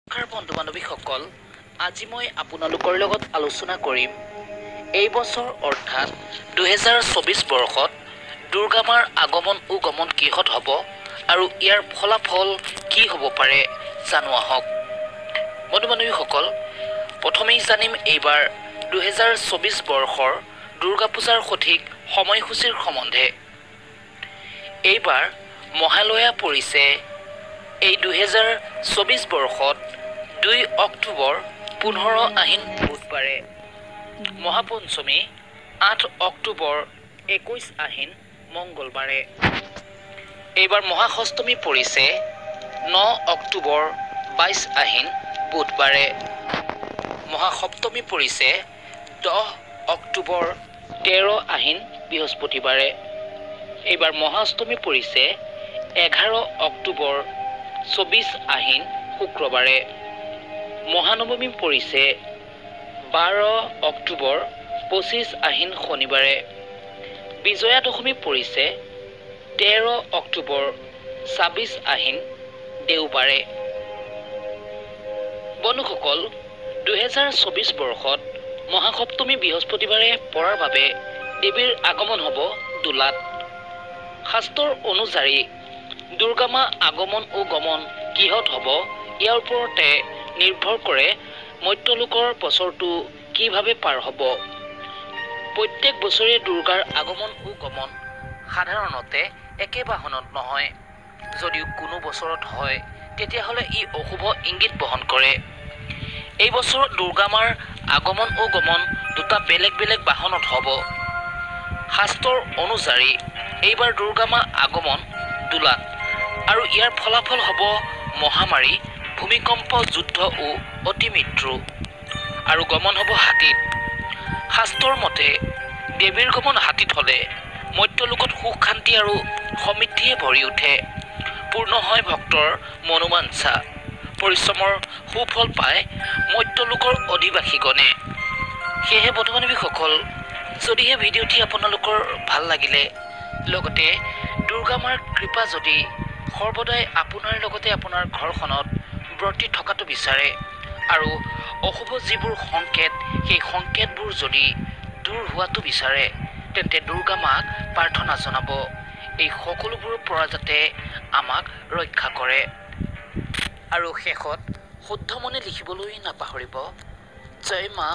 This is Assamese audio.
নমস্কাৰ বন্ধু বান্ধৱীসকল, আজি মই আপোনালোকৰ লগত আলোচনা কৰিম এই বছৰ অৰ্থাৎ 2024 বৰ্ষত দুৰ্গা মাৰ আগমন ও গমন কিহত হ'ব আৰু ইয়াৰ ফলাফল কি হ'ব পাৰে জানো আহক। বন্ধু বান্ধৱীসকল, প্ৰথমেই জানিম এইবাৰ 2024 বৰ্ষৰ দুৰ্গা পূজাৰ সঠিক সময়সূচীৰ সম্বন্ধে। এইবাৰ মহালয়া পৰিছে এই 2024 বৰ্ষত 2 অক্টোবৰ 15 আহিন বুধবাৰে, মহাপঞ্চমী 8 অক্টোবৰ 21 আহিন মংগলবাৰে। এইবাৰ মহাষষ্টমী পৰিছে 9 অক্টোবৰ 22 আহিন বুধবাৰে, মহাসপ্তমী পৰিছে 10 অক্টোবৰ 13 আহিন বৃহস্পতিবাৰে। এইবাৰ মহাষ্টমী পৰিছে 11 অক্টোবৰ 24 আহিন শুক্ৰবাৰে, মহানৱমী পৰিছে 12 অক্টোবৰ 25 আহিন শনিবাৰে, বিজয়া দশমী পৰিছে 13 অক্টোবৰ 26 আহিন দেওবাৰে। বন্ধুসকল, 2024 বৰ্ষত মহাসপ্তমী বৃহস্পতিবাৰে পৰাৰ বাবে দেৱীৰ আগমন হ'ব দোলাত। শাস্ত্ৰৰ অনুযায়ী দুৰ্গা মা আগমন ও গমন কিহত হ'ব ইয়াৰ ওপৰতে নিৰ্ভৰ কৰে মৰ্ত্যলোকৰ বছৰটো কিভাৱে পাৰ হ'ব। প্ৰত্যেক বছৰে দুৰ্গাৰ আগমন ও গমন সাধাৰণতে একে বাহনত নহয়। যদিও কোনো বছৰত হয়, তেতিয়াহ'লে ই অশুভ ইংগিত বহন কৰে। এই বছৰত দুৰ্গা মাৰ আগমন ও গমন দুটা বেলেগ বেলেগ বাহনত হ'ব। শাস্ত্ৰৰ অনুযায়ী এইবাৰ দুৰ্গা মা আগমন দোলাত আৰু ইয়াৰ ফলাফল হ'ব মহামাৰী, ভূমিকম্প, যুদ্ধ ও অতিমৃত্যু, আৰু গমন হ'ব হাতীত। শাস্ত্ৰৰ মতে দেৱীৰ গমন হাতীত হ'লে মৰ্ত্যলোকত সুখ, শান্তি আৰু সমৃদ্ধিয়ে ভৰি উঠে, পূৰ্ণ হয় ভক্তৰ মনোবাঞ্ছা, পৰিশ্ৰমৰ সুফল পায় মৰ্ত্যলোকৰ অধিবাসীগণে। সেয়েহে বন্ধু বান্ধৱীসকল, যদিহে ভিডিঅ'টি আপোনালোকৰ ভাল লাগিলে, লগতে দুৰ্গা মাৰ কৃপা যদি সৰ্বদাই আপোনাৰ লগতে আপোনাৰ ঘৰখনত ব্ৰতী থকাটো বিচাৰে আৰু অশুভ যিবোৰ সংকেত, সেই সংকেতবোৰ যদি দূৰ হোৱাটো বিচাৰে, তেন্তে দুৰ্গা মাক প্ৰাৰ্থনা জনাব এই সকলোবোৰৰ পৰা যাতে আমাক ৰক্ষা কৰে। আৰু শেষত শুদ্ধ মনে লিখিবলৈ নাপাহৰিব, জয় মা